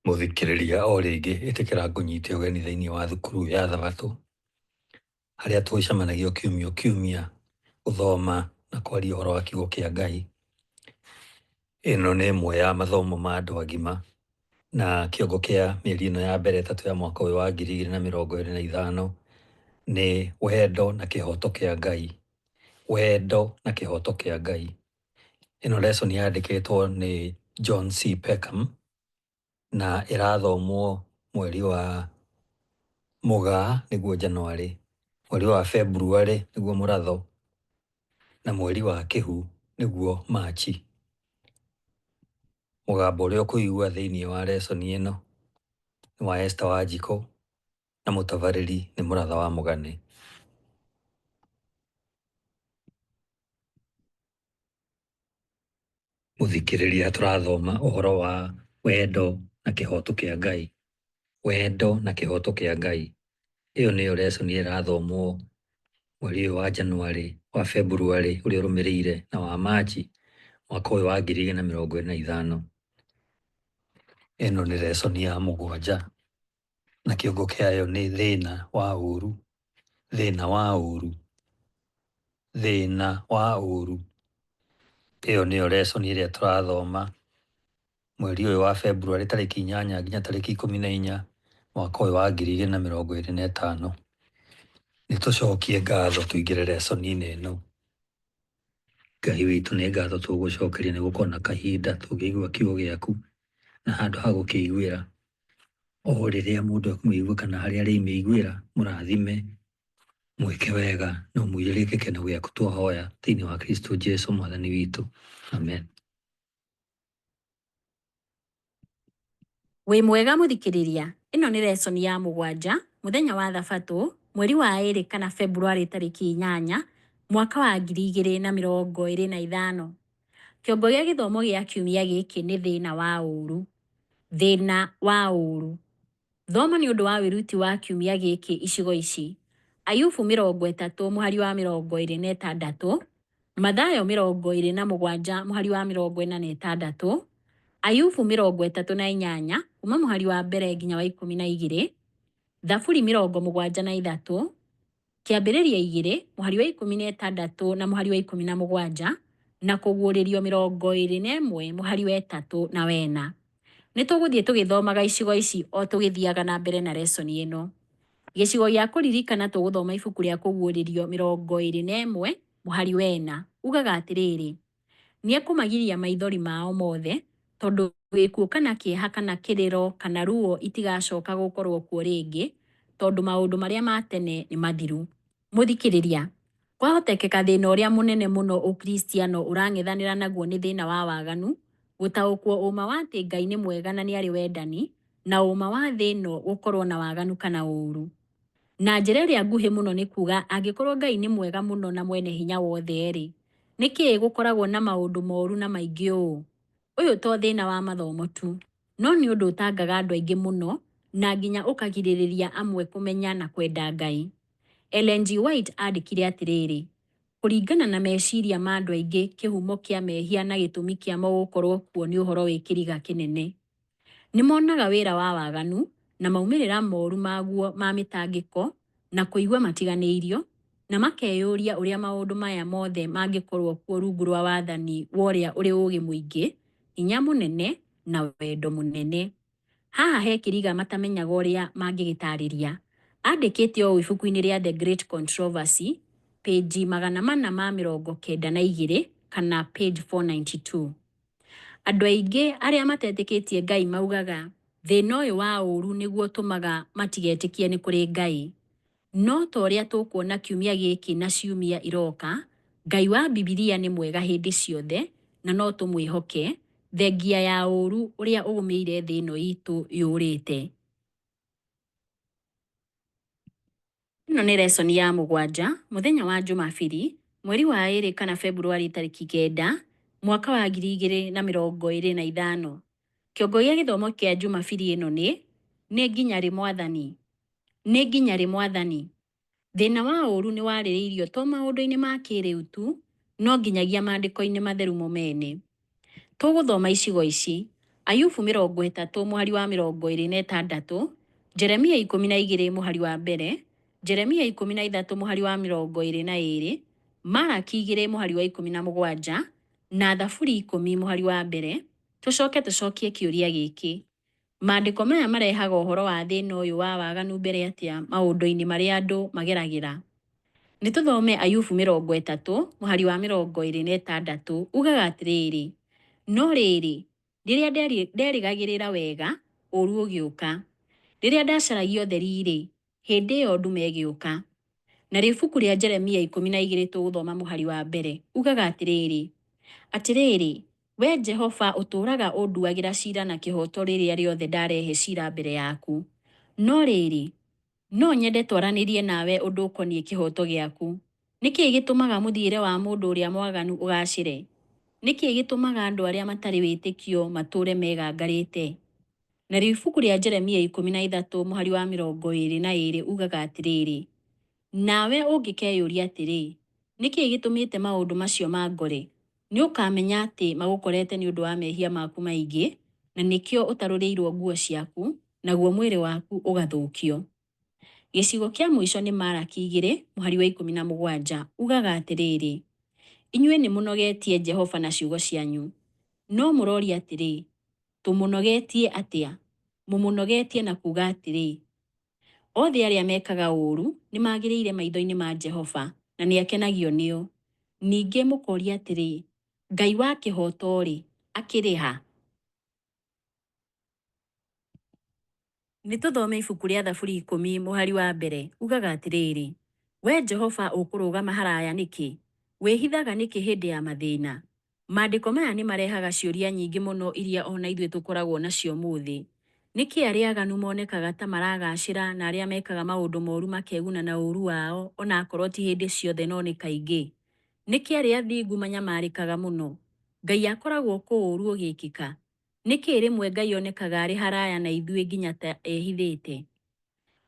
Mũthikĩrĩria o rĩngĩ ĩtĩkĩra ngũnyite ũgeni thĩinĩ wa thukuru ya Thabatũ, harĩa tũcemanagia kiumia kiumia gũthoma na kwaria ũhoro wa kiugo kĩa Ngai. Ĩno nĩ ĩmwe ya mathomo ma andũ agima na kĩongo kĩa mĩeri ĩno ya mbere ĩtatũ ya mwaka ũyũ wa 2025 nĩ wendo na kĩhoto kĩa Ngai. Wendo na kĩhoto kĩa Ngai. Ĩno lesson yandĩkĩtwo nĩ John C. Peckham na ĩrathomwo mweri wa Mũgaa nĩguo Januarĩ, mweri wa Februarĩ nĩguo Mũratho, na mweri wa Kĩhu nĩguo Machi. Mũgambo ũrĩa ũkũigua thĩinĩ wa lesson ĩno nĩ wa Esther Wanjikũ na mũtabarĩri nĩ Mũratha wa Mũgane. Mũthikĩrĩria tũrathoma ũhoro wa wendo na kĩhoto kĩa Ngai. Wendo na kĩhoto kĩa Ngai. Ĩyo nĩyo lesson ĩrathomwo mweri ũyũ wa Januarĩ, wa Februarĩ ũrĩa ũrũmĩrĩire na wa Machi mwaka ũyũ wa 2025. Ĩno nĩ lesson ya mũgwanja na kĩongo kĩayo nĩ thĩna wa ũũru. Thĩna wa ũũru. Thĩna wa ũũru. Ĩyo nĩyo lesson ĩrĩa tũrathoma mweri ũyũ wa Februarĩ tarĩki 8 nginya tarĩki 14 mwaka ũyũ wa 2025. Nĩ tũcokie ngatho tũingĩre lesson-inĩ ĩno. Ngai witũ nĩ ngatho tũgũcokeria nĩ gũkorwo na kahinda tũngĩigua kiugo gĩaku na handũ ha gũkĩiguĩra o rĩrĩa mũndũ ekũmĩigua kana harĩa arĩmĩiguĩra mũrathime mwĩke wega na ũmũiyũrie gĩkeno gĩaku twahoya thĩinĩ wa Kristo Jesu mwathani witũ. Amen. Wĩ mwega mũthikĩrĩria, ĩno nĩ lesson ya mũgwanja, mũthenya wa thabatũ, mweri wa ĩrĩ kana Februarĩ tarĩki 8, mwaka wa 2025. Kĩongo gĩa gĩthomo gĩa kiumia gĩkĩ nĩ thĩna wa ũũru. Thĩna wa ũũru. Thoma nĩ ũndũ wa wĩruti wa kiumia gĩkĩ icigo ici: Ayubu 30 mũhari wa 26, Mathayo 27 mũhari wa 46, Ayubu 38 kuma mũhari wa mbere nginya wa 12, Thaburi 73, Kĩambĩrĩria 2 mũhari wa 16 na mũhari wa 17, na Kũguũrĩrio 21 mũhari wa 3 na 4. Nĩ tũgũthiĩ tũgĩthomaga icigo ici o tũgĩthiaga na mbere na lesson ĩno. Gĩcigo gĩa kũririkana tũgũthoma ibuku rĩa Kũguũrĩrio 21 mũhari wa 4. Ugaga atĩrĩrĩ, nĩ ekũmagiria maithori mao mothe, tondũ gĩkuũ kana kĩeha kana kĩrĩro kana ruo itigacoka gũkorũo kuo rĩngĩ, tondũ maũndũ marĩa ma tene nĩ mathiru. Mũthikĩrĩria, kwahotekeka thĩna ũrĩa mũnene mũno ũkristiano ũrang'ethanĩra naguo nĩ thĩna wa waganu, gũtaũkwo ũma wa atĩ Ngai nĩ mwega na nĩ arĩ wendani, na ũma wa thĩ ĩno gũkorwo na waganu kana ũũru. Na njĩra ĩrĩa nguhĩ mũno nĩ kuuga angĩkorwo Ngai nĩ mwega mũno na mwene hinya wothe-rĩ, nĩ kĩĩ gũkoragwo na maũndũ moru na maingĩ ũũ? Ũyũ to thĩna wa mathomo tu, no nĩ ũndũ ũtangaga andũ aingĩ mũno na nginya ũkagirĩrĩria amwe kũmenya na kwenda Ngai. Ellen G. White aandĩkire atĩrĩrĩ, Kũringana na meciria ma andũ aingĩ kĩhumo kĩa mehia na gĩtũmi kĩamo gũkorwo kuo nĩ ũhoro wĩ kĩriga kĩnene. Nĩ monaga wĩra wa waganu na maumĩrĩra moru maguo ma mĩtangĩko na kũigua matiganĩirio, na makeyũria ũrĩa maũndũ maya mothe mangĩkorũo kuo rungu rwa wathani wa ũrĩa ũrĩ ũũgĩ mũingĩ, hinya mũnene, na wendo mũnene. Haha he kĩriga matamenyaga ũrĩa mangĩgĩtarĩria. Andĩkĩte ũũ ibuku-inĩ rĩa The Great Controversy, pĩnji 492 kana page 492. Andũ aingĩ arĩa matetĩkĩtie Ngai maugaga thĩna ũyũ wa ũũru nĩguo ũtũmaga matigetĩkie nĩ kũrĩ Ngai. No ta ũrĩa tũkuona kiumia gĩkĩ na ciumia iroka, Ngai wa Bibilia nĩ mwega hĩndĩ ciothe na no tũmwĩhoke, thengia ya ũũru ũrĩa ũgũmĩire thĩ ĩno itũ yũrĩte. Ĩno nĩ lesson ya mũgwanja, mũthenya wa Jumabiri, mweri wa ĩrĩ kana Februarĩ tarĩki 9, mwaka wa 2025. Kĩongo gĩa gĩthomo kĩa Jumabiri ĩno nĩ, Nĩ nginya rĩ Mwathani? Nĩ nginya rĩ Mwathani? Thĩna wa ũũru nĩ warĩrĩirio to maũndũ-inĩ ma kĩĩrĩu tu, no nginyagia maandĩko-inĩ matheru mo mene. Tũgũthoma icigo ici: Ayubu 30 mũhari wa 26, Jeremia 12 mũhari wa mbere, Jeremia 13 mũhari wa 22, Maraki 2 mũhari wa 17, na Thaburi 10 mũhari wa mbere, tũcoke tũcokie kĩũria gĩkĩ: Maandĩko maya marehaga ũhoro wa thĩna ũyũ wa waganu mbere atĩa maũndũ-inĩ marĩa andũ mageragĩra? Nĩ tũthome Ayubu 30 mũhari wa 26, ugaga atĩrĩrĩ, no rĩrĩ, rĩrĩa nderĩgagĩrĩra wega, ũũru ũgĩũka; rĩrĩa ndacaragia ũtheri-rĩ, hĩndĩ ĩyo nduma ĩgĩũka. Narĩo ibuku rĩa Jeremia 12 tũgũthoma mũhari wa mbere, ugaga atĩrĩrĩ, Atĩrĩrĩ, wee Jehova ũtũũraga ũnduagĩra ciira na kĩhooto rĩrĩa rĩothe ndarehe ciira mbere yaku. No rĩrĩ, no nyende twaranĩrie nawe ũndũ ũkoniĩ kĩhooto gĩaku. Nĩ kĩĩ gĩtũmaga mũthiĩre wa mũndũ ũrĩa mwaganu ũgaacĩre? Nĩ kĩĩ gĩtũmaga andũ arĩa matarĩ wĩtĩkio matũũre megangarĩte? Narĩo ibuku rĩa Jeremia 13 mũhari wa 22 ugaga atĩrĩrĩ, Nawe ũngĩkeyũria atĩrĩ, nĩ kĩĩ gĩtũmĩte maũndũ macio mangore? Nĩ ũkamenya atĩ magũkorete nĩ ũndũ wa mehia maku maingĩ, na nĩkĩo ũtarũrĩirwo nguo ciaku, naguo mwĩrĩ waku ũgathũkio. Gĩcigo kĩa mũico nĩ Maraki 2 mũhari wa 17, ugaga atĩrĩrĩ, Inyuĩ nĩ mũnogetie Jehova na ciugo cianyu. No mũroria atĩrĩ, tũmũnogetie atĩa? Mũmũnogetie na kuuga atĩrĩ, othe arĩa mekaga ũũru nĩ magĩrĩire maitho-inĩ ma Jehova, na nĩ akenagio nĩo. Ningĩ mũkoria atĩrĩ, Ngai wa kĩhooto-rĩ, akĩrĩ ha? Nĩ tũthome ibuku rĩa Thaburi 10 mũhari wa mbere, ugaga atĩrĩrĩ, Wee Jehova ũkũrũgama haraya nĩkĩ? Wĩhithaga nĩkĩ hĩndĩ ya mathĩna? Maandĩko maya nĩ marehaga ciũria nyingĩ mũno iria o na ithuĩ tũkoragwo nacio ũmũthĩ. Nĩkĩ arĩa aganu monekaga ta maragaacĩra na arĩa mekaga maũndũ moru makeguna na ũũru wao o na akorwo ti hĩndĩ ciothe no nĩ kaingĩ? Nĩkĩ arĩa athingu manyamarĩkaga mũno? Ngai akoragwo kũ ũũru ũgĩkĩka? Nĩkĩ rĩmwe Ngai onekaga arĩ haraya na ithuĩ nginya ta ehithĩte?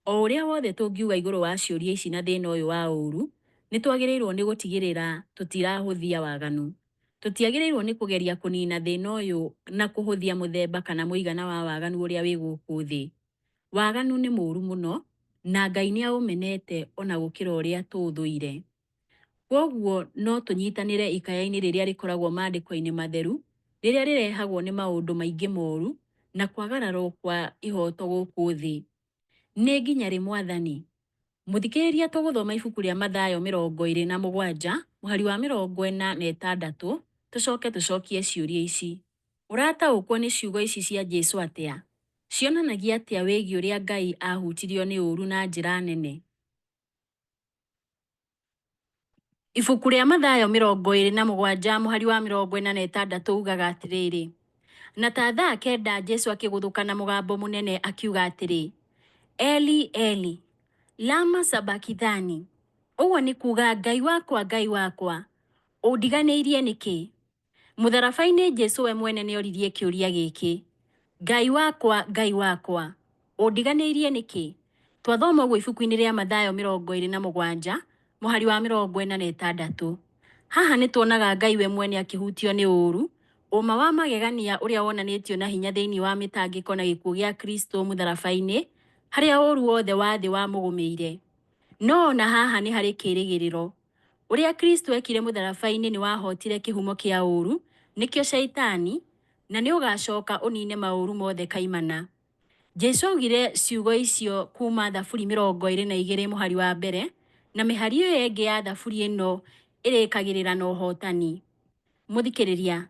O ũrĩa wothe tũngiuga igũrũ wa ciũria ici na thĩna ũyũ wa ũũru, nĩ twagĩrĩirwo nĩ gũtigĩrĩra tũtirahũthia waganu. Tũtiagĩrĩirwo nĩ kũgeria kũniina thĩna ũyũ na kũhũthia mũthemba kana mũigana wa waganu ũrĩa wĩ gũkũ thĩ. Waganu nĩ mũũru mũno, na Ngai nĩ aũmenete o na gũkĩra ũrĩa tũũthũire. Kwoguo no tũnyitanĩre ikaya-inĩ rĩrĩa rĩkoragwo maandĩko-inĩ matheru, rĩrĩa rĩrehagwo nĩ maũndũ maingĩ moru na kwagararwo kwa ihooto gũkũ thĩ. Nĩ nginya rĩ Mwathani? Mũthikĩrĩria tũgũthoma ibuku rĩa Mathayo 27 mũhari wa 46 tũcoke tũcokie ciũria ici. Ũrataũkwo nĩ ciugo ici cia Jesu atĩa? Cionanagia atĩa wĩgiĩ ũrĩa Ngai aahutirio nĩ ũũru na njĩra nene? Ibuku rĩa Mathayo 27 mũhari wa 46 ugaga atĩrĩrĩ, Na ta thaa 9 Jesu akĩgũthũka na mũgambo mũnene akiuga atĩrĩ, Eli Eli, lama sabakithani? Ũguo nĩ kuuga Ngai wakwa, Ngai wakwa, ũndiganĩirie nĩkĩ? Mũtharaba-inĩ Jesu we mwene nĩ oririe kĩũria gĩkĩ, Ngai wakwa, Ngai wakwa, ũndiganĩirie nĩkĩ? Twathoma ũguo ibuku-inĩ rĩa Mathayo 27 mũhari wa 46. Haha nĩ tuonaga Ngai we mwene akĩhutio nĩ ũũru, ũũma wa magegania ũrĩa wonanĩtio na hinya thĩinĩ wa mĩtangĩko na gĩkuũ gĩa Kristo mũtharaba-inĩ, harĩa ũũru wothe wa thĩ wamũgũmĩire. No o na haha nĩ harĩ kĩĩrĩgĩrĩro. Ũrĩa Kristo eekire mũtharaba-inĩ nĩ wahootire kĩhumo kĩa ũũru, nĩkĩo Shaitani, na nĩ ũgaacoka ũniine maũũru mothe kaimana. Jesu aaugire ciugo icio kuuma Thaburi 22 mũhari wa mbere, na mĩhari ĩyo ĩngĩ ya Thaburi ĩno ĩrĩkagĩrĩra na ũhootani. Mũthikĩrĩria,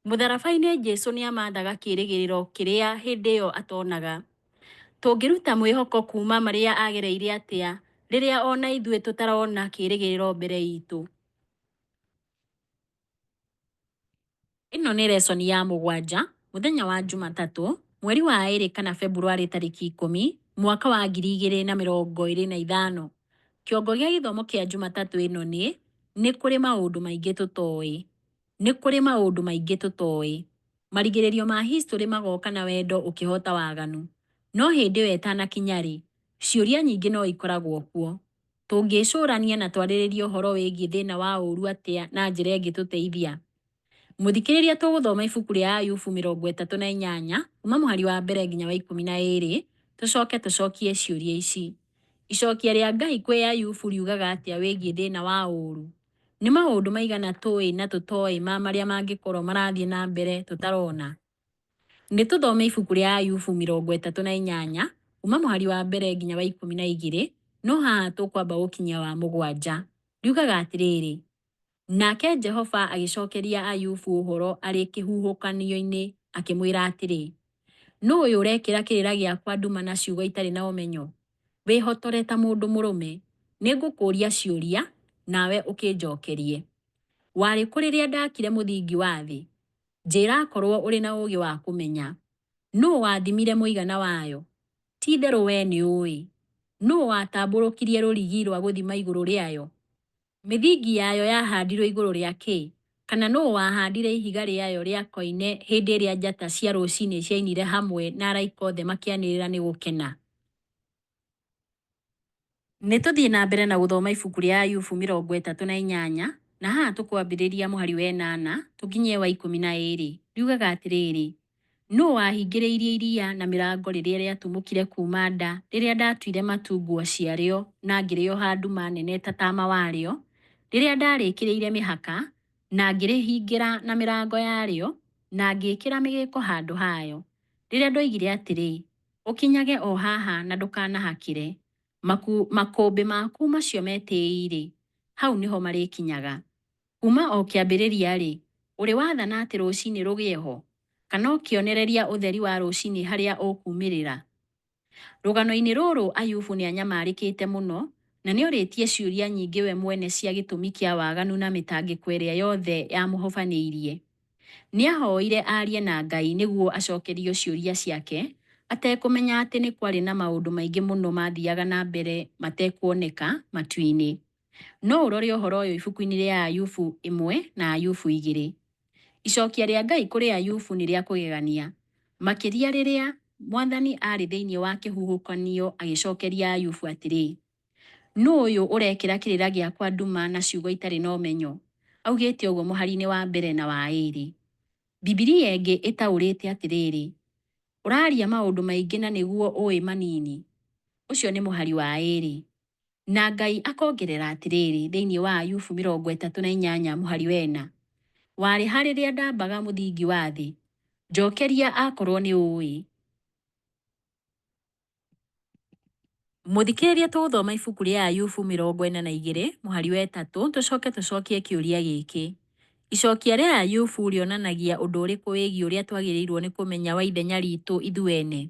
Mũtharaba-inĩ Jesu nĩ amathaga kĩĩrĩgĩrĩro kĩrĩa hĩndĩ ĩyo atonaga. Tũngĩruta mwĩhoko kuuma marĩa agereire atĩa rĩrĩa ona ithuĩ tũtarona kĩĩrĩgĩrĩro mbere itũ? Ĩno nĩ lesson ya mũgwanja, mũthenya wa Jumatatũ, mweri wa ĩrĩ kana Februarĩ tarĩki 10, mwaka wa 2025. Kĩongo gĩa gĩthomo kĩa Jumatatũ ĩno nĩ, Nĩ kũrĩ maũndũ maingĩ tũtoĩ. Nĩ kũrĩ maũndũ maingĩ tũtoĩ. Marigĩrĩrio ma historĩ magoka na wendo ũkĩhoota waganu. No hĩndĩ ĩyo ĩtanakinya-rĩ, ciũria nyingĩ no ikoragwo kuo. Tũngĩĩcũrania na twarĩrĩrie ũhoro wĩgiĩ thĩna wa ũũru atĩa na njĩra ĩngĩtũteithia? Mũthikĩrĩria tũgũthoma ibuku rĩa Ayubu 38 kuma mũhari wa mbere nginya wa 12, tũcoke tũcokie ciũria ici. Icokia rĩa Ngai kwĩ Ayubu riugaga atĩa wĩgiĩ thĩna wa ũũru? Nĩ maũndũ maigana tũĩ na tũtoĩ ma marĩa mangĩkorũo marathiĩ na mbere tũtarona? Nĩ tũthome ibuku rĩa Ayubu 38 kuma mũhari wa mbere nginya wa 12, no haha tũkwamba gũkinyia wa mũgwanja. Riugaga atĩrĩrĩ, Nake Jehova agĩcokeria Ayubu ũhoro arĩ kĩhuhũkanio-inĩ akĩmwĩra atĩrĩ, Nũ ũyũ ũrekĩra kĩrĩra gĩakwa nduma na ciugo itarĩ na ũmenyo? Wĩhotore ta mũndũ mũrũme, nĩngũkũũria ciũria, nawe ũkĩnjokerie. Warĩ kũ rĩrĩa ndaakire mũthingi wa thĩ? Njĩĩra akorũo ũrĩ na ũũgĩ wa kũmenya. Nũũ wathimire mũigana wayo? Ti-itherũ wee nĩũũĩ! Nũũ watambũrũkirie rũrigi rwa gũthima igũrũ rĩayo? Mĩthingi yayo yahandirwo igũrũ rĩa kĩĩ, kana nũũ wahaandire ihiga rĩayo rĩa koine hĩndĩ ĩrĩa njata cia rũcinĩ ciainire hamwe na araika othe makĩanĩrĩra nĩ gũkena? Nĩ tũthiĩ na mbere na gũthoma ibuku rĩa Ayubu 38, na haha tũkwambĩrĩria mũhari wa ĩnana tũkinyie wa 12. Riugaga atĩrĩrĩ, Nũũ wahingĩrĩirie iria na mĩrango rĩrĩa rĩatumũkire kuuma nda, rĩrĩa ndatuire matu nguo ciarĩo na ngĩrĩoha nduma nene ta taama warĩo, rĩrĩa ndarĩkĩrĩire mĩhaka, na ngĩrĩhingĩra na mĩrango yarĩo, na ngĩĩkĩra mĩgĩĩko handũ hayo, rĩrĩa ndoigire atĩrĩ, 'Ũkinyage o haha na ndũkanahakĩre, makũmbĩ maku macio metĩĩi-rĩ, hau nĩho marĩkinyaga'? Kuuma o kĩambĩrĩria-rĩ, ũrĩ wathana atĩ rũcinĩ rũgĩe ho, kana ũkĩonereria ũtheri wa rũcinĩ harĩa ũkuumĩrĩra? Rũgano-inĩ rũrũ Ayubu nĩ anyamarĩkĩte mũno na nĩ orĩtie ciũria nyingĩ we mwene cia gĩtũmi kĩa waganu na mĩtangĩko ĩrĩa yothe yamũhobanĩirie. Nĩ aahoire arie na Ngai nĩguo acokerio ciũria ciake, atekũmenya atĩ nĩ kwarĩ na maũndũ maingĩ mũno maathiaga na mbere matekuoneka matu-inĩ. No ũrore ũhoro ũyũ ibuku-inĩ rĩa Ayubu 1 na Ayubu 2. Icokia rĩa Ngai kũrĩ Ayubu nĩ rĩa kũgegania, makĩria rĩrĩa Mwathani aarĩ thĩinĩ wa kĩhuhũkanio agĩcokeria Ayubu atĩrĩ, Nũ ũyũ ũrekĩra kĩrĩra gĩakwa nduma na ciugo itarĩ na ũmenyo? Augĩte ũguo mũhari-inĩ wa mbere na wa ĩrĩ. Bibilia ĩngĩ ĩtaũrĩte atĩrĩrĩ, Ũraria maũndũ maingĩ na nĩguo ũĩ manini. Ũcio nĩ mũhari wa ĩrĩ. Na Ngai akongerera atĩrĩrĩ thĩinĩ wa Ayubu 38 mũhari wa ĩna, Warĩ ha rĩrĩa ndambaga mũthingi wa thĩ? Njokeria akorũo nĩ ũĩ. Mũthikĩrĩria tũgũthoma ibuku rĩa Ayubu 42 mũhari wa ĩtatũ tũcoke tũcokie kĩũria gĩkĩ. Icokia rĩa Ayubu rĩonanagia ũndũ ũrĩkũ wĩgiĩ ũrĩa twagĩrĩirũo nĩ kũmenya wa ithenya ritũ ithuene?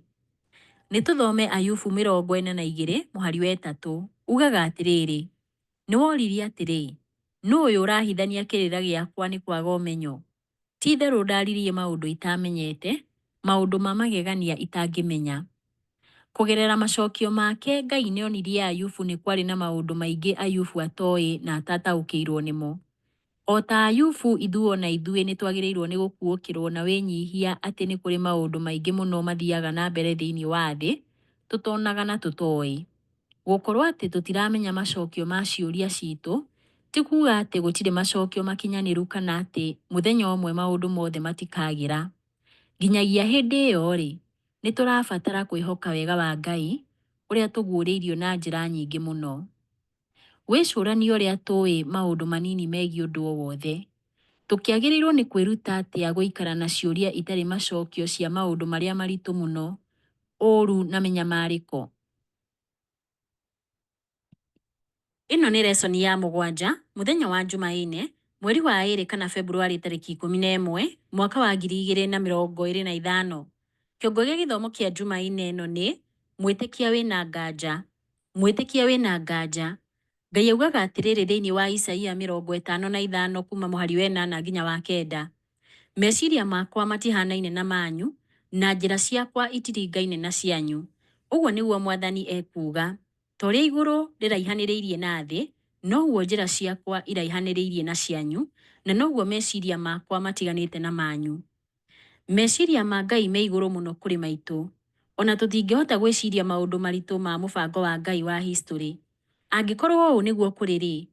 Nĩ tũthome Ayubu 42 mũhari wa ĩtatũ. Ugaga atĩrĩrĩ, Nĩworirie atĩrĩ, 'Nũ ũyũ ũrahithania kĩrĩra gĩakwa nĩ kwaga ũmenyo? Ti-itherũ ndaaririe maũndũ itamenyete, maũndũ ma magegania itangĩmenya. Kũgerera macokio make, Ngai nĩ onirie Ayubu nĩ kwarĩ na maũndũ maingĩ Ayubu atoĩ na atataũkĩirũo nĩmo. O ta Ayubu, ithuĩ o na ithuĩ nĩ twagĩrĩirũo nĩ gũkuũkĩrũo na wĩnyihia atĩ nĩ kũrĩ maũndũ maingĩ mũno mathiaga na mbere thĩinĩ wa thĩ tũtonaga na tũtoĩ. Gũkorũo atĩ tũtiramenya macokio ma ciũria citũ ti kuuga atĩ gũtirĩ macokio makinyanĩru kana atĩ mũthenya ũmwe maũndũ mothe matikagĩra. Nginyagia hĩndĩ ĩyo-rĩ, nĩ tũrabatara kwĩhoka wega wa Ngai ũrĩa tũguũrĩirio na njĩra nyingĩ mũno. Wĩcũranie ũrĩa tũĩ maũndũ manini megiĩ ũndũ o wothe. Tũkĩagĩrĩirũo nĩ kwĩruta atĩa gũikara na ciũria itarĩ macokio cia maũndũ marĩa maritũ mũno, ũũru na mĩnyamarĩko? Ĩno nĩ lesson ya mũgwanja, mũthenya wa Jumaine, Mweri wa ĩrĩ kana Februarĩ tarĩki 11 mwaka wa 2025. Kĩongo gĩa gĩthomo kĩa Jumaine ĩno nĩ mwĩtĩkia wĩna nganja. Mwĩtĩkia wĩna nganja. Ngai augaga atĩrĩrĩ thĩinĩ wa Isaia 55 kuma mũhari wa 8 nginya wa 9. Meciria makwa matihanaine na manyu, na njĩra ciakwa itiringaine na cianyu. Ũguo nĩguo Mwathani ekuuga. Ta ũrĩa igũrũ rĩraihanĩrĩirie na thĩ, noguo njĩra ciakwa iraihanĩrĩirie na cianyu, na noguo meciria makwa matiganĩte na manyu. Meciria ma Ngai me igũrũ mũno kũrĩ maitũ. Ona tũtingĩhota gwĩciria maũndũ maritũ ma mũbango wa Ngai wa historĩ. Angĩkorwo ũũ nĩguo kũrĩ-rĩ,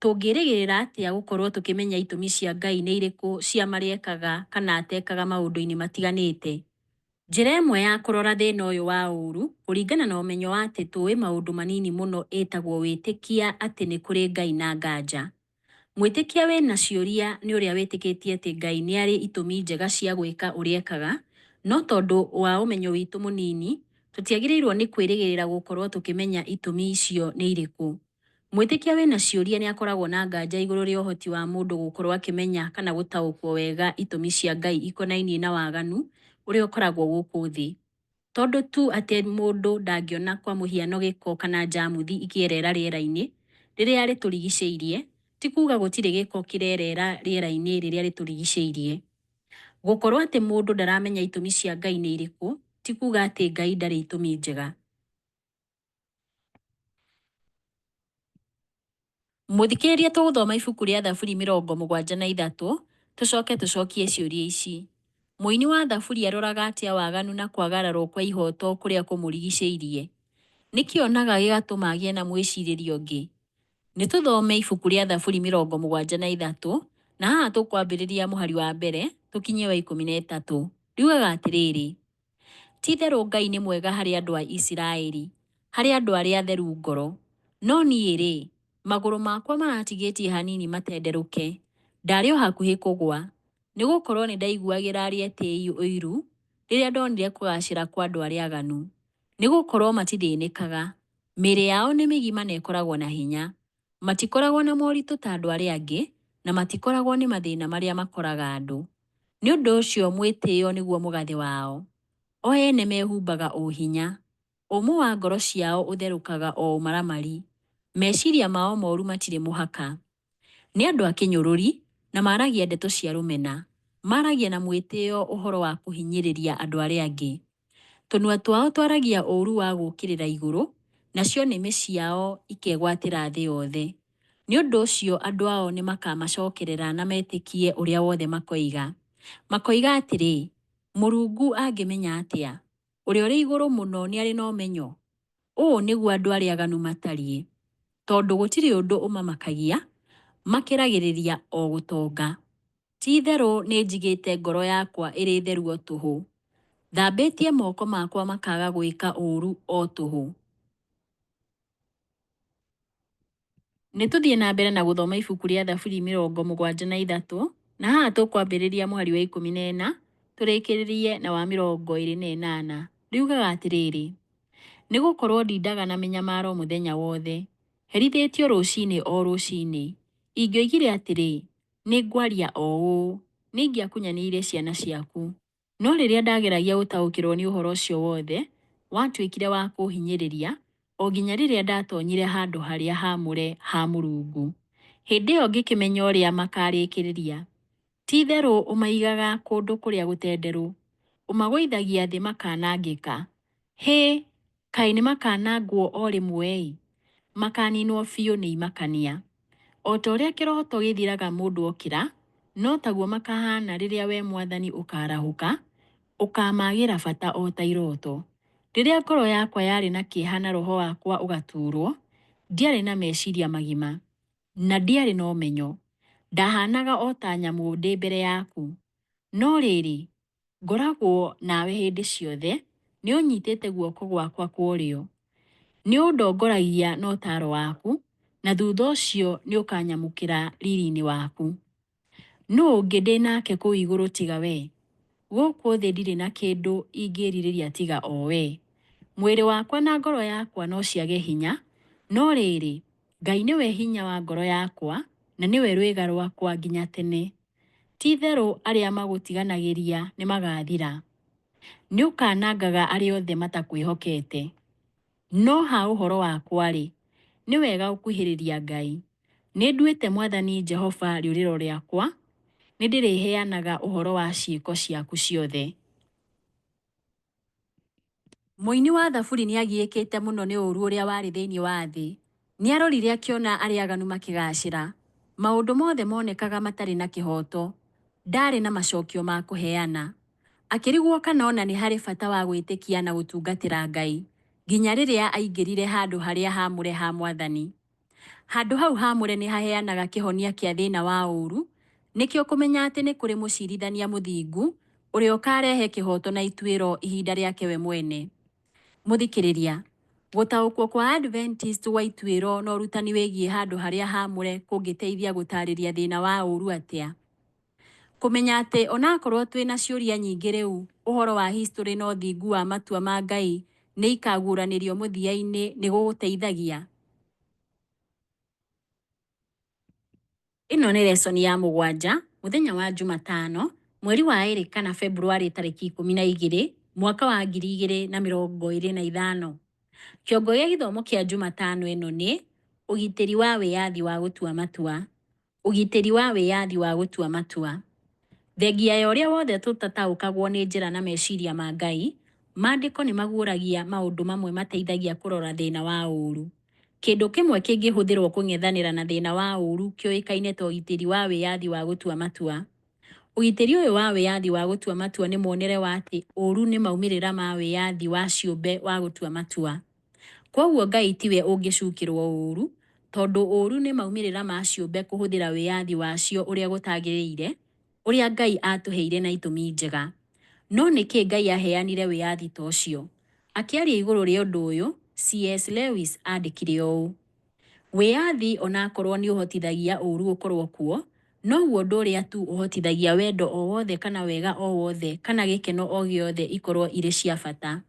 tũngĩrĩgĩrĩra atĩa gũkorwo tũkĩmenya itũmi cia Ngai nĩ irĩkũ cia marĩa ekaga kana atekaga maũndũ-inĩ matiganĩte? Njĩra ĩmwe ya kũrora thĩna ũyũ wa ũũru kũringana na ũmenyo wa atĩ tũĩ maũndũ manini mũno ĩtagwo wĩtĩkia atĩ nĩ kũrĩ Ngai na nganja. Mwĩtĩkia wĩna ciũria nĩ ũrĩa wĩtĩkĩtie atĩ Ngai nĩ arĩ itũmi njega cia gwĩka ũrĩa ekaga, no tondũ wa ũmenyo witũ mũnini, tũtiagĩrĩirwo nĩ kwĩrĩgĩrĩra gũkorwo tũkĩmenya itũmi icio nĩ irĩkũ. Mwĩtĩkia wĩna ciũria nĩ akoragwo na nganja igũrũ rĩa ũhoti wa mũndũ gũkorwo akĩmenya kana gũtaũkwo wega itũmi cia Ngai ikonainie na waganu ũrĩa ũkoragwo gũkũ thĩ. Tondũ tu atĩ mũndũ ndangĩona kwa mũhiano gĩko kana njamuthi ikĩerera rĩera-inĩ rĩrĩa rĩtũrigicĩirie, ti kuuga gũtirĩ gĩko kĩrerera rĩera-inĩ rĩrĩa rĩtũrigicĩirie. Gũkorwo atĩ mũndũ ndaramenya itũmi cia Ngai nĩ irĩkũ, ti kuuga atĩ Ngai ndarĩ itũmi njega. Mũthikĩrĩria tũgũthoma ibuku rĩa Thaburi 73 tũcoke tũcokie ciũria ici. Mũini wa Thaburi aroraga atĩa waganu na kwagararwo kwa ihooto kũrĩa kũmũrigicĩirie? Nĩkĩ onaga gĩgatũma agĩe na mwĩcirĩrie ũngĩ? Nĩ tũthome ibuku rĩa Thaburi 73 na haha tũkwambĩrĩria mũhari wa mbere tũkinye wa 13. Riugaga atĩrĩrĩ, ti-itherũ Ngai nĩ mwega harĩ andũ a Isiraeli, harĩ andũ arĩa atheru ngoro. No niĩ-rĩ, magũrũ makwa maratigĩtie hanini matenderũke, ndarĩ o hakuhĩ kũgũa, nĩ gũkorũo nĩ ndaiguagĩra arĩa etĩĩi ũiru rĩrĩa ndonire kũgaacĩra kwa andũ arĩa aganu. Nĩ gũkorũo matithĩnĩkaga, mĩĩrĩ yao nĩ mĩgima na ĩkoragwo na hinya. Matikoragwo na moritũ ta andũ arĩa angĩ, na matikoragwo nĩ mathĩna marĩa makoraga andũ. Nĩ ũndũ ũcio mwĩtĩo nĩguo mũgathĩ wao. O ene mehumbaga ũhinya. Ũmũ wa ngoro ciao ũtherũkaga o ũmaramari. Meciria mao moru matirĩ mũhaka. Nĩ andũ a kĩnyũrũri, na maragia ndeto cia rũmena. Maragia na mwĩtĩo ũhoro wa kũhinyĩrĩria andũ arĩa angĩ. Tũnua twao twaragia ũũru wa gũũkĩrĩra igũrũ, nacio nĩmĩ ciao ikegwatĩra thĩ yothe. Nĩ ũndũ ũcio andũ ao nĩ makamacokerera na metĩkie ũrĩa wothe makoiga. Makoiga atĩrĩ, Mũrungu angĩmenya atĩa? Ũrĩa ũrĩ Igũrũ Mũno nĩ arĩ na ũmenyo? Ũũ nĩguo andũ arĩa aganu matariĩ, tondũ gũtirĩ ũndũ ũmamakagia, makĩragĩrĩria o gũtonga. Ti-itherũ nĩnjigĩte ngoro yakwa ĩrĩ theru o tũhũ, thambĩtie moko makwa makaaga gwĩka ũũru o tũhũ. Nĩ tũthiĩ na mbere na gũthoma ibuku rĩa Thaburi 73, na haha tũkwambĩrĩria mũhari wa 14 tũrĩkĩrĩrie na wa 28. Riugaga atĩrĩrĩ, nĩ gũkorũo ndindaga na mĩnyamaro mũthenya wothe, herithĩtio rũcinĩ o rũcinĩ. Ingĩoigire atĩrĩ, nĩ ngwaria o ũũ, nĩ ingĩakunyanĩire ciana ciaku. No rĩrĩa ndageragia gũtaũkĩrũo nĩ ũhoro ũcio wothe, watuĩkire wa kũũhinyĩrĩria, o nginya rĩrĩa ndatonyire handũ harĩa haamũre ha Mũrungu. Hĩndĩ ĩyo ngĩkĩmenya ũrĩa makaarĩkĩrĩria. Ti-itherũ ũmaigaga kũndũ kũrĩa gũtenderũ, ũmagũithagia thĩ makanangĩka. Hĩ! Kaĩ nĩmakanangwo o rĩmwe-ĩ, makaaniinwo biũ nĩ imakania! O ta ũrĩa kĩroto gĩthiraga mũndũ okĩra, no taguo makahaana rĩrĩa wee Mwathani ũkaarahũka, ũkaamaagĩra bata o ta iroto. Rĩrĩa ngoro yakwa yarĩ na kĩeha na roho wakwa ũgatuurwo, ndiarĩ na meciria magima, na ndiarĩ na ũmenyo. Ndahaanaga o ta nyamũ ndĩ mbere yaku. No rĩrĩ, ngoragwo nawe hĩndĩ ciothe, nĩ ũnyitĩte guoko gwakwa kwa ũrĩo. Nĩ ũndongoragia na ũtaaro waku, na thutha ũcio nĩ ũkanyamũkĩra riri-inĩ waku. Nũũ ũngĩ ndĩ nake kũu igũrũ tiga wee? Gũkũ thĩ ndirĩ na kĩndũ ingĩĩrirĩria tiga o wee. Mwĩrĩ wakwa na ngoro yakwa no ciage hinya, no rĩrĩ, Ngai nĩwe hinya wa ngoro yakwa na nĩwe rwĩga rwakwa nginya tene. Ti-itherũ arĩa magũtiganagĩria nĩmagathira; nĩũkanangaga arĩa othe matakwĩhokete. No ha ũhoro wakwa-rĩ, nĩ wega gũkuhĩrĩria Ngai. Nĩnduĩte Mwathani Jehova rĩũrĩro rĩakwa, nĩndĩrĩheanaga ũhoro wa ciĩko ciaku ciothe. Mũini wa Thaburi nĩagiĩkĩte mũno nĩ ũũru ũrĩa warĩ thĩinĩ wa thĩ. Nĩarorire akĩona arĩa aganu makĩgaacĩra. Maũndũ mothe monekaga matarĩ na kĩhooto. Ndaarĩ na macokio ma kũheana. Akĩrigwo kana o na nĩ harĩ bata wa gwĩtĩkia na gũtungatĩra Ngai, nginya rĩrĩa aingĩrire handũ harĩa haamũre ha Mwathani. Handũ hau haamũre nĩ haheanaga kĩhonia kĩa thĩna wa ũũru, nĩkĩo kũmenya atĩ nĩ kũrĩ mũcirithania mũthingu ũrĩa ũkaarehe kĩhooto na ituĩro ihinda rĩake we mwene. Mũthikĩrĩria, gũtaũkwo kwa Adventist gwa ituĩro na ũrutani wĩgiĩ handũ harĩa haamũre kũngĩteithia gũtaarĩria thĩna wa ũũru atĩa? Kũmenya atĩ onakorwo twĩna ciũria nyingĩ rĩu ũhoro wa historĩ na ũthingu wa matua ma Ngai nĩ ikaguũranĩrio mũthia-inĩ nĩ gũgũteithagia? Ĩno nĩ lesson ya mũgwanja, mũthenya wa Jumatano, mweri wa ĩrĩ kana Februarĩ tarĩki 12, mwaka wa 2025. Kĩongo gĩa gĩthomo kĩa Jumatano ĩno nĩ ũgitĩri wa wĩyathi wa gũtua matua. Ũgitĩri wa wĩyathi wa gũtua matua. Thengia ya ũrĩa wothe tũtataũkagwo nĩ njĩra na meciria ma Ngai, Maandĩko nĩ maguũragia maũndũ mamwe mateithagia kũrora thĩna wa ũũru. Kĩndũ kĩmwe kĩngĩhũthĩrũo kũng'ethanĩra na thĩna wa ũũru kĩũĩkaine ta ũgitĩri wa wĩyathi wa gũtua matua. Ũgitĩri ũyũ wa wĩyathi wa gũtua matua nĩ muonere wa atĩ ũũru nĩ maumĩrĩra ma wĩyathi wa ciũmbe wa gũtua matua. Kwoguo Ngai tiwe ũngĩcukĩrũo ũũru, tondũ ũũru nĩ maumĩrĩra ma ciũmbe kũhũthĩra wĩyathi wacio ũrĩa gũtagĩrĩire, ũrĩa Ngai aatũheire na itũmi njega. No nĩkĩ Ngai aaheanire wĩyathi ta ũcio? Akĩaria igũrũ rĩa ũndũ ũyũ, C.S. Lewis aandĩkire ũũ, Wĩyathi o na akorũo nĩ ũhotithagia ũũru ũkorũo kuo, noguo ũndũ ũrĩa tu ũhotithagia wendo o wothe kana wega o wothe kana gĩkeno o gĩothe ikorũo irĩ cia bata.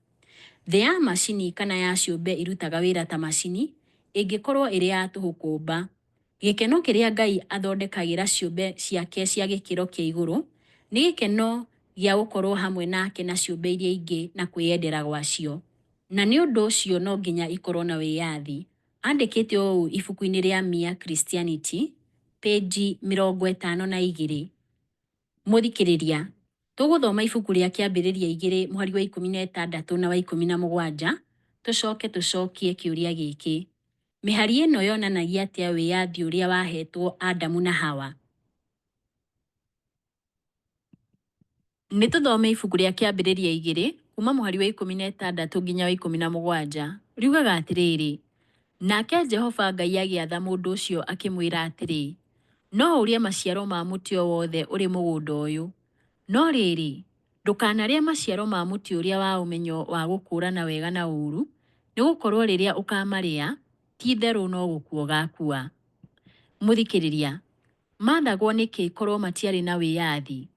Thĩ ya macini kana ya ciũmbe irutaga wĩra ta macini ĩngĩkorũo ĩrĩ ya tũhũ kũũmba. Gĩkeno kĩrĩa Ngai athondekagĩra ciũmbe ciake cia gĩkĩro kĩa igũrũ nĩ gĩkeno gĩa gũkorũo hamwe nake na ciũmbe iria ingĩ na kwĩyendera gwacio. Na nĩ ũndũ ũcio no nginya ikorũo na wĩyathi. Andĩkĩte ũũ ibuku-inĩ rĩa Mere Christianity, pĩnji 52. Mũthikĩrĩria, tũgũthoma ibuku rĩa Kĩambĩrĩria igĩrĩ mũhari wa 16 na wa 17, tũcoke tũcokie kĩũria gĩkĩ. Mĩhari ĩno yonanagia atĩa wĩyathi ũrĩa waheetwo Adamu na Hawa? Nĩ tũthome ibuku rĩa Kĩambĩrĩria igĩrĩ, kuuma mũhari wa 16 nginya wa 17. Riugaga atĩrĩrĩ, Nake Jehova Ngai agĩatha mũndũ ũcio akĩmwĩra atĩrĩ, No ũrĩe maciaro ma mũtĩ o wothe ũrĩ mũgũnda ũyũ, no rĩrĩ, ndũkanarĩe maciaro ma mũtĩ ũrĩa wa ũmenyo wa gũkũũrana wega na ũũru, nĩ gũkorũo rĩrĩa ũkaamarĩa, ti-itherũ no gũkua ũgaakua. Mũthikĩrĩria, maathagwo nĩkĩ korũo matiarĩ na wĩyathi?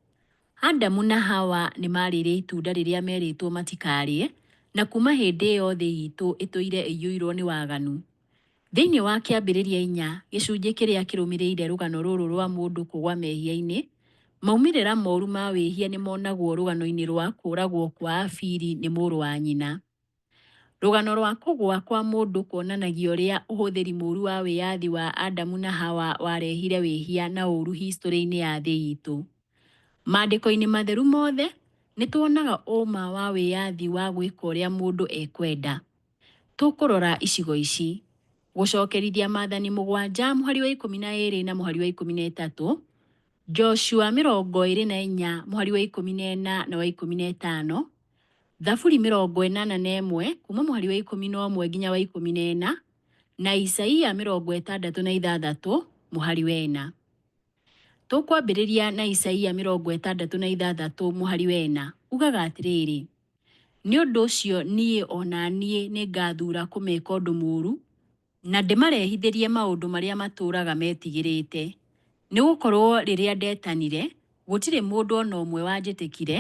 Adamu na Hawa nĩ maarĩire itunda rĩrĩa meerĩtwo matikarĩe, na kuuma hĩndĩ ĩyo thĩ itũ ĩtũire ĩiyũirũo nĩ waganu. Thĩinĩ wa Kĩambĩrĩria inya, gĩcunjĩ kĩrĩa kĩrũmĩrĩire rũgano rũrũ rwa mũndũ kũgwa mehia-inĩ, maumĩrĩra moru ma wĩhia nĩ monagwo rũgano-inĩ rwa kũũragwo kwa Habili nĩ mũrũ wa nyina. Rũgano rwa kũgũa kwa mũndũ kuonanagia ũrĩa ũhũthĩri mũũru wa wĩyathi wa Adamu na Hawa warehire wĩhia na ũũru historĩ-inĩ ya thĩ itũ. Maandĩko-inĩ matheru mothe, nĩ tuonaga ũũma wa wĩyathi wa gwĩka ũrĩa mũndũ ekwenda. Tũkũrora icigo ici: Gũcokerithia Maathani mũgwanja mũhari wa 12 na mũhari wa 13, Joshua 24 mũhari wa 14 na wa 15, Thaburi 81 kuuma mũhari wa 11 nginya wa 14, na Isaia 66 mũhari wa 4. Tũkwambĩrĩria na Isaia 66 mũhari wa 4. Ugaga atĩrĩrĩ, Nĩ ũndũ ũcio niĩ o na niĩ nĩngathuura kũmeka ũndũ mũũru, na ndĩmarehithĩrie maũndũ marĩa matũũraga metigĩrĩte. Nĩ gũkorũo rĩrĩa ndetanire, gũtirĩ mũndũ o na ũmwe wanjĩtĩkire,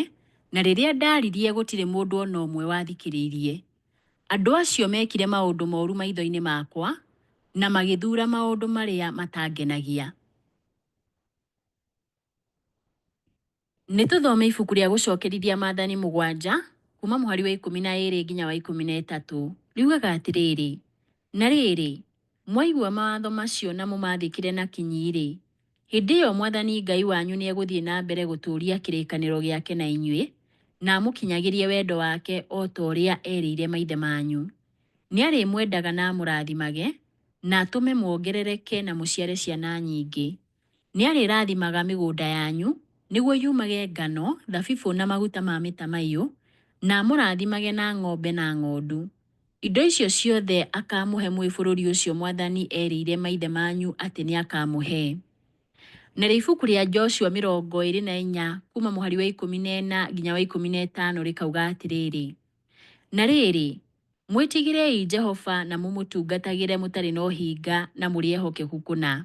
na rĩrĩa ndaaririe gũtirĩ mũndũ o na ũmwe wathikĩrĩirie. Andũ acio meekire maũndũ moru maitho-inĩ makwa, na magĩthuura maũndũ marĩa matangenagia. Nĩ tũthome ibuku rĩa gũcokerithia maathani mũgwanja kuma mũhari wa 12 nginya wa 13. Riugaga atĩrĩrĩ, na rĩrĩ, mwaigua mawatho macio na mũmathĩkĩre na kinyi-rĩ, hĩndĩ ĩyo Mwathani Ngai wanyu nĩegũthiĩ na mbere gũtũũria kĩrĩkanĩro gĩake na inyuĩ, na amũkinyagĩrie wendo wake o ta ũrĩa erĩire maithe manyu. Nĩarĩmwendaga na amũrathimage, na atũme muongerereke na mũciare ciana nyingĩ. Nĩarĩrathimaga mĩgũnda yanyu, nĩguo yumage ngano, thabibũ na maguta ma mĩtamaiyũ, na amũrathimage na ng'ombe na ng'ondu. Indo icio ciothe akaamũhe mwĩ bũrũri ũcio Mwathani erĩire maithe manyu atĩ nĩakamũhe. Narĩo ibuku rĩa Joshua 24 kuma mũhari wa 14 nginya wa 15 rĩkauga atĩrĩrĩ, na rĩrĩ, mwĩtigĩrei Jehova na mũmũtungatagĩre mũtarĩ na ũhinga na mũrĩ ehokeku kũna.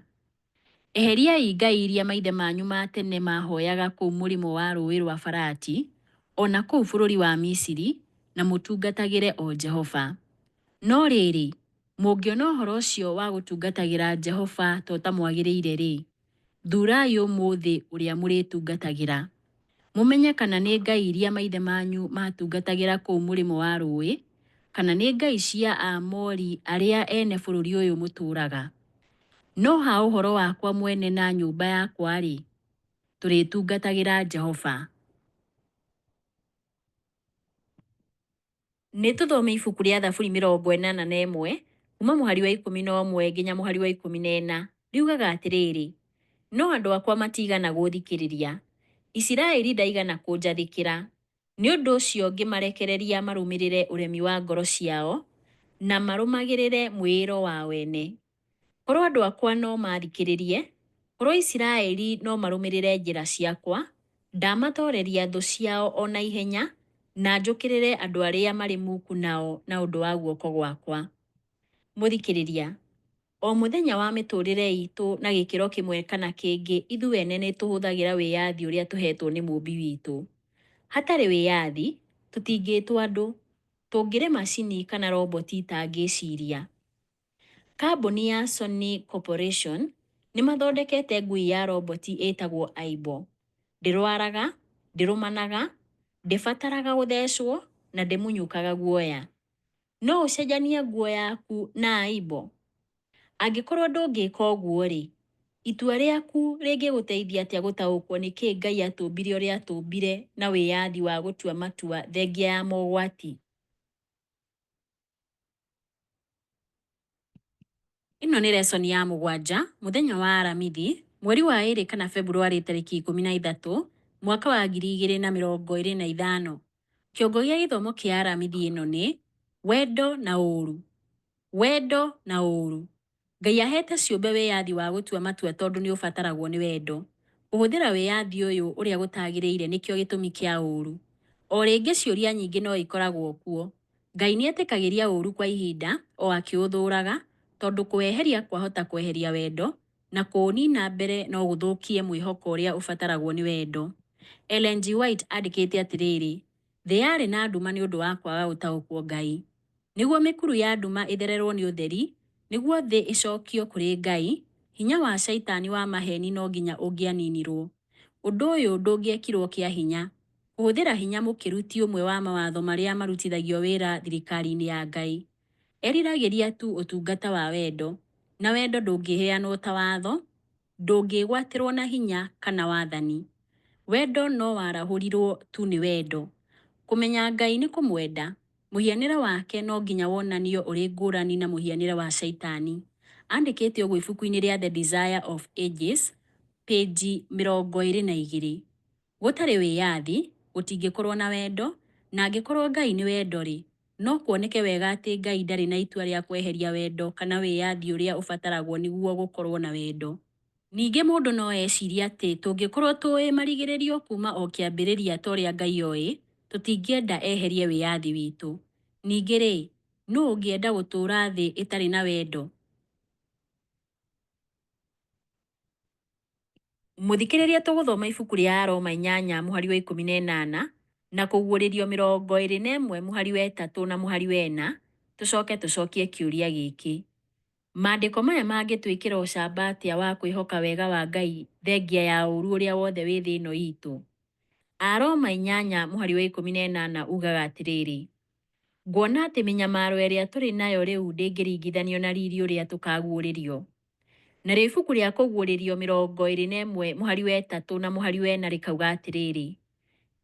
Eheriai ngai iria maithe manyu ma tene maahoyaga kũu mũrĩmo wa rũũĩ rwa Farati, o na kũu bũrũri wa Misiri, na mũtungatagĩre o Jehova. No rĩrĩ, mũngĩona ũhoro ũcio wa gũtungatagĩra Jehova ta ũtamwagĩrĩire-rĩ, thuurai ũmũthĩ ũrĩa mũrĩtungatagĩra, mũmenye kana nĩ ngai iria maithe manyu maatungatagĩra kũu mũrĩmo wa rũũĩ, kana nĩ ngai cia Aamori arĩa ene bũrũri ũyũ mũtũũraga. No ha ũhoro wakwa mwene na nyũmba yakwa-rĩ, tũrĩtungatagĩra Jehova. Nĩ tũthome ibuku rĩa Thaburi 81 kuma mũhari wa 11 nginya mũhari wa 14. Riugaga atĩrĩrĩ, no andũ akwa matiigana gũũthikĩrĩria, Isiraeli ndaigana kũnjathĩkĩra. Nĩ ũndũ ũcio ngĩmarekereria marũmĩrĩre ũremi wa ngoro ciao, na marũmagĩrĩre mwĩĩro wao ene. Korwo andũ akwa no maathikĩrĩrie, korwo Isiraeli no marũmĩrĩre njĩra ciakwa, ndamatooreria thũ ciao o na ihenya, na njũkĩrĩre andũ arĩa marĩ muku nao na ũndũ wa guoko gwakwa. Mũthikĩrĩria, o mũthenya wa mĩtũrĩre itũ na gĩkĩro kĩmwe kana kĩngĩ ithuene nĩ tũhũthagĩra wĩyathi ũrĩa tũhetwo nĩ Mũũmbi witũ. Hatarĩ wĩyathi, tũtingĩtwo andũ, tũngĩrĩ macini kana roboti itangĩciria. Kambuni ya Sony Corporation nĩ mathondekete ngui ya roboti ĩtagwo Aibo. Ndĩrwaraga, ndĩrũmanaga, ndĩbataraga gũthecwo na ndĩmunyũkaga guoya. No ũcenjanie nguo yaku na Aibo? Angĩkorwo ndũngĩka ũguo-rĩ, itua rĩaku rĩngĩgũteithia atĩa gũtaũkwo nĩkĩ Ngai atũmbire ũrĩa atũmbire na wĩyathi wa gũtua matua thengia ya mogwati? Ĩno nĩ lesson ya mũgwanja, mũthenya wa Aramithi, mweri wa ĩrĩ kana Februarĩ tarĩki 13, mwaka wa 2025. Kĩongo gĩa gĩthomo kĩa Aramithi ĩno nĩ wendo na ũũru. Wendo na ũũru. Ngai ahete ciũmbe wĩyathi wa gũtua matua tondũ nĩ ũbataragwo nĩ wendo. Kũhũthĩra wĩyathi ũyũ ũrĩa gũtagĩrĩire nĩkĩo gĩtũmi kĩa ũũru. O rĩngĩ ciũria nyingĩ no ikoragwo kuo. Ngai nĩ etĩkagĩria ũũru kwa ihinda o akĩũthũraga, tondũ kũweheria kwahota kweheria wendo, na kũũnina mbere no gũthũkie mwĩhoko ũrĩa ũbataragwo nĩ wendo. Ellen G. White andĩkĩte atĩrĩrĩ, thĩ yarĩ na nduma nĩ ũndũ wa kwaga gũtaũkwo Ngai. Nĩguo mĩkuru ya nduma ĩthererwo nĩ ũtheri, nĩguo thĩ ĩcokio kũrĩ Ngai, hinya wa Shaitani wa maheeni no nginya ũngĩaninirwo. Ũndũ ũyũ ndũngĩekirwo kĩa hinya. Kũhũthĩra hinya mũkĩru ti ũmwe wa mawatho marĩa marutithagio wĩra thirikari-inĩ ya Ngai. Eriragĩria tu ũtungata wa wendo, na wendo ndũngĩheanwo ta watho, ndũngĩgwatĩrwo na hinya kana wathani. Wendo no warahũrirwo tu nĩ wendo. Kũmenya Ngai nĩ kũmwenda. Mũhianĩre wake no nginya wonanio ũrĩ ngũrani na mũhianĩre wa Shaitani. Andĩkĩte ũguo ibuku-inĩ rĩa The Desire of Ages, pĩnji 22. Gũtarĩ wĩyathi, gũtingĩkorwo na wendo, na angĩkorwo Ngai nĩ wendo-rĩ, no kuoneke wega atĩ Ngai ndarĩ na itua rĩa kweheria wendo kana wĩyathi ũrĩa ũbataragwo nĩguo gũkorwo na wendo. Ningĩ mũndũ no ecirie atĩ tũngĩkorwo tũĩ marigĩrĩrio kuuma o kĩambĩrĩria ta ũrĩa Ngai oĩ, tũtingĩenda eherie wĩyathi witũ. Ningĩ-rĩ, nũũ ũngĩenda gũtũũra thĩ ĩtarĩ na wendo? Mũthikĩrĩria tũgũthoma ibuku rĩa Aroma 8 mũhari wa 18 na Kũguũrĩrio 21 mũhari wa 3 na mũhari wa 4, tũcoke tũcokie kĩũria gĩkĩ. Maandĩko maya mangĩtwĩkĩra ũcamba atĩa wa kwĩhoka wega wa Ngai thengia ya ũũru ũrĩa wothe wĩ thĩ ĩno itũ? Aroma inyanya mũhari wa ikũmi na ĩnana ugaga atĩrĩrĩ, nguona atĩ mĩnyamaro ĩrĩa tũrĩ nayo rĩu ndĩngĩringithanio na riri ũrĩa tũkaguũrĩrio. Narĩo ibuku rĩa Kũguũrĩrio 21 mũhari wa ĩtatũ na mũhari wa ĩna rĩkauga atĩrĩrĩ,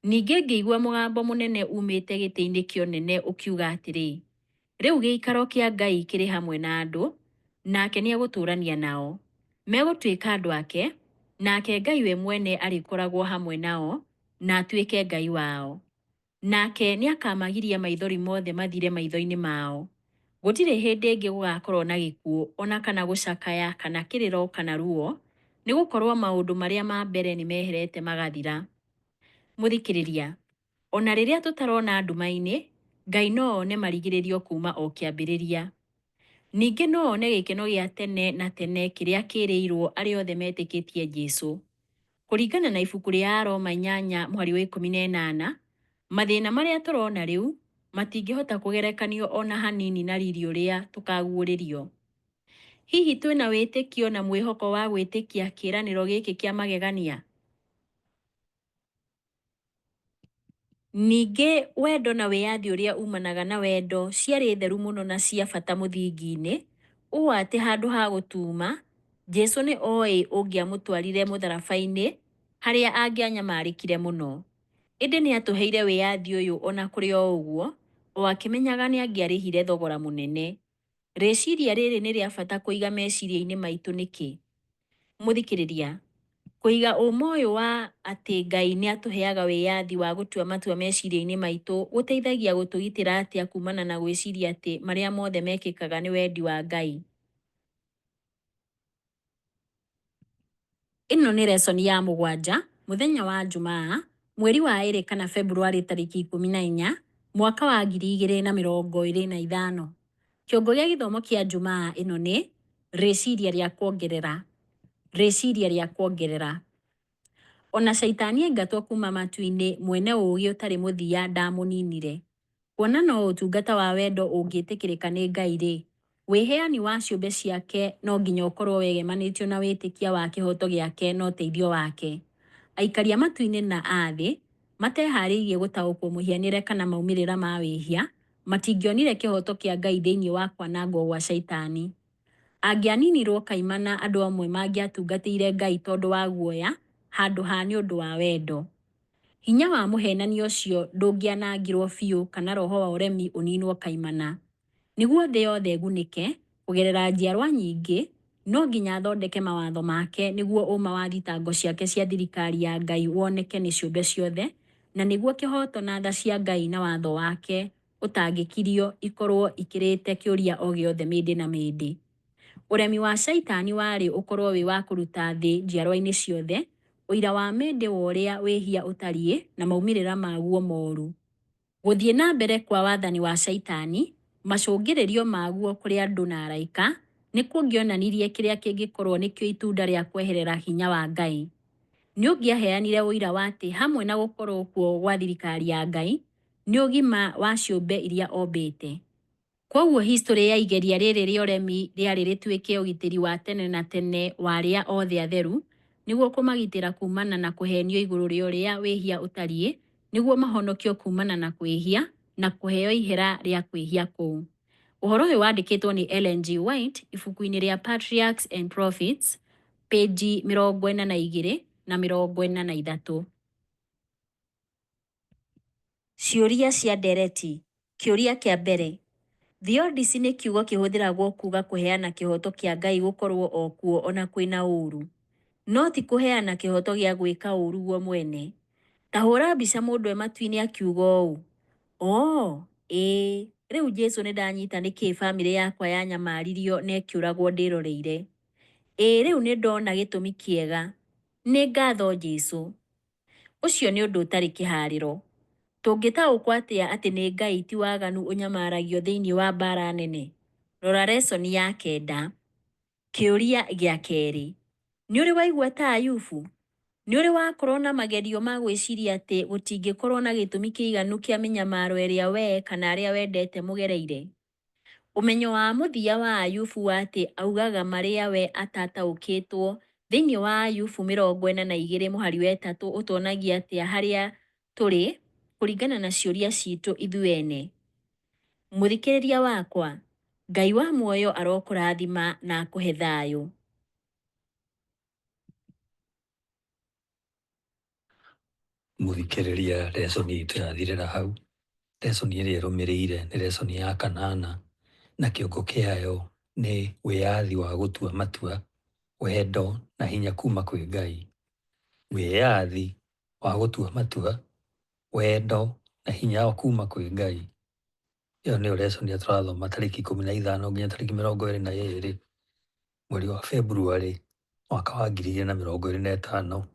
ningĩ ngĩigua mũgambo mũnene uumĩte gĩtĩ-inĩ kĩa ũnene ũkiuga atĩrĩ, rĩu gĩikaro kĩa Ngai kĩrĩ hamwe na andũ, nake nĩegũtũũrania nao. Megũtuĩka andũ ake, nake Ngai we mwene arĩkoragwo hamwe nao, na atuĩke Ngai wao. Nake nĩakamagiria maithori mothe mathire maitho-inĩ mao. Gũtirĩ hĩndĩ ĩngĩ gũgakorwo na gĩkuũ, o na kana gũcakaya, kana kĩrĩro, kana ruo, nĩgũkorwo maũndũ marĩa ma mbere nĩmeherete magathira. Mũthikĩrĩria, ona rĩrĩa tũtarona nduma-inĩ, Ngai no one marigĩrĩrio kuuma o kĩambĩrĩria. Ningĩ no one gĩkeno gĩa tene na tene kĩrĩa kĩĩrĩirwo arĩa othe metĩkĩtie Jesu. Kũringana na ibuku rĩa Aroma inyanya mũhari wa ikũmi na ĩnana, mathĩna marĩa tũrona rĩu matingĩhota kũgerekanio o na hanini na riri ũrĩa tũkaguũrĩrio. Hihi twĩna wĩtĩkio na mwĩhoko wa gwĩtĩkia kĩĩranĩro gĩkĩ kĩa magegania? Ningĩ wendo na wĩyathi ũrĩa umanaga na wendo ciarĩ theru mũno na cia bata mũthingi-inĩ, ũũ atĩ handũ ha gũtuuma, Jesu nĩ oĩ ũngĩamũtwarire mũtharaba-inĩ harĩa angĩanyamarĩkire mũno. Ĩndĩ nĩ atũheire wĩyathi ũyũ o na kũrĩ o ũguo, o akĩmenyaga nĩ angĩarĩhire thogora mũnene. Rĩciria rĩrĩ nĩ rĩa bata kũiga meciria-inĩ maitũ nĩkĩ? Mũthikĩrĩria, kũiga ũma ũyũ wa atĩ Ngai nĩ atũheaga wĩyathi wa gũtua matua meciria-inĩ maitũ gũteithagia gũtũgitĩra atĩa kumana na gwĩciria atĩ marĩa mothe mekĩkaga nĩ wendi wa Ngai? Ĩno nĩ lesson ya mũgwanja, mũthenya wa Njumaa, mweri wa ĩrĩ kana Februarĩ tarĩki ikũmi na inya, mwaka wa 2025. Kĩongo gĩa gĩthomo kĩa Njumaa ĩno nĩ rĩciria rĩa kuongerera. Rĩciria rĩa kuongerera. Ona caitani aingatwo kuma matu-inĩ, mwene ũũgĩ ũtarĩ mũthia ndamũninire. Kuona no ũtungata wa wendo ũngĩtĩkĩrĩka nĩ Ngai-rĩ, wĩheani wa ciũmbe ciake no nginya ũkorwo wegemanĩtio na wĩtĩkia wa kĩhoto gĩake na ũteithio wake. Aikari a matu-inĩ na a thĩ mateharĩirie gũtaũkwo mũhianĩre kana maumĩrĩra ma wĩhia, matingĩonire kĩhoto kĩa Ngai thĩinĩ wa kwanangwo gwa caitani. Angĩaninirwo kaimana andũ amwe mangĩatungatĩire Ngai tondũ wa guoya handũ ha nĩ ũndũ wa wendo. Hinya wa mũhenania ũcio ndũngĩanangirwo biũ kana roho wa ũremi ũninwo kaimana. Nĩguo thĩ yothe ĩgunĩke kũgerera njiarwa nyingĩ, no nginya athondeke mawatho make nĩguo ũma wa thitango ciake cia thirikari ya Ngai woneke nĩ ciũmbe ciothe, na nĩguo kĩhoto na tha cia Ngai na watho wake ũtangĩkirio ikorwo ikĩrĩte kĩũria o gĩothe mĩndĩ na mĩndĩ. Ũremi wa caitani warĩ ũkorwo wĩ wa kũruta thĩ njiarwa-inĩ ciothe ũira wa mĩndĩ wa ũrĩa wĩhia ũtariĩ na maumĩrĩra maguo moru. Gũthiĩ na mbere kwa wathani wa caitani, macũngĩrĩrio maguo kũrĩ andũ na araika, nĩ kũngĩonanirie kĩrĩa kĩngĩkorwo nĩkĩo itunda rĩa kweherera hinya wa Ngai. Nĩ ũngĩaheanire ũira wa atĩ hamwe na gũkorwo kuo gwa thirikari ya Ngai, nĩ ũgima wa ciũmbe iria ombĩte. Kwoguo history ya igeria rĩrĩ rĩa ũremi rĩarĩ rĩtuĩke ũgitĩri wa tene na tene wa arĩa othe atheru, nĩguo kũmagitĩra kumana na kũhenio igũrũ rĩa ũrĩa wĩhia ũtariĩ, nĩguo mahonokio kumana na kwĩhia na kũheo ihera rĩa kwĩhia kũu. Ũhoro ũyũ wandĩkĩtwo nĩ Ellen G. White ibuku-inĩ rĩa Patriarchs and Prophets, pĩnji 42 na 43. Ciũria cia ndereti. Kĩũria kĩa mbere. Theodicy nĩ kiugo kĩhũthĩragwo kuuga kũheana kĩhoto kĩa Ngai gũkorwo o kuo ona kwĩna ũũru. No ti kũheana kĩhoto gĩa gwĩka ũũru guo mwene. Ta hũra mbica mũndũ e matu-inĩ akiuga ũũ, Oo, ĩĩ, rĩu Jesu nĩndanyita nĩkĩĩ bamĩrĩ yakwa yanyamaririo na ĩkĩũragwo ndĩroreire. Ĩĩ rĩu nĩndona gĩtũmi kĩega. Nĩ ngatho Jesu. Ũcio nĩ ũndũ ũtarĩ kĩharĩro. Tũngĩtaũkwo atĩa atĩ nĩ Ngai ti waganu ũnyamaragio thĩinĩ wa mbaara nene? Rora lesson ya kenda. Kĩũria gĩa kerĩ. Nĩ ũrĩ waigua ta Ayubu? Nĩ ũrĩ wakorwo na magerio ma gwĩciria atĩ gũtingĩkorwo na gĩtũmi kĩiganu kĩa mĩnyamaro ĩrĩa wee kana arĩa wendete mũgereire? Ũmenyo wa mũthia wa Ayubu wa atĩ augaga marĩa we atataũkĩtwo thĩinĩ wa Ayubu 42 mũhari wa ĩtatũ ũtuonagia atĩa harĩa tũrĩ kũringana na ciũria citũ ithuĩ ene. Mũthikĩrĩria wakwa, Ngai wa muoyo arokũrathima na akũhe thayũ. Mũthikĩrĩria, lesson itũ yathirĩra hau. Lesson ĩrĩa ĩrũmĩrĩire nĩ lesson ya kanana na kĩongo kĩayo nĩ wĩyathi wa gũtua matua, wendo na hinya kuma kwĩ Ngai. Wĩyathi wa gũtua matua, wendo na hinya kuma kwĩ Ngai. Ĩyo nĩyo lesson ĩrĩa tũrathoma tarĩki 15 nginya tarĩki 22 mweri wa Februarĩ mwaka wa 2025.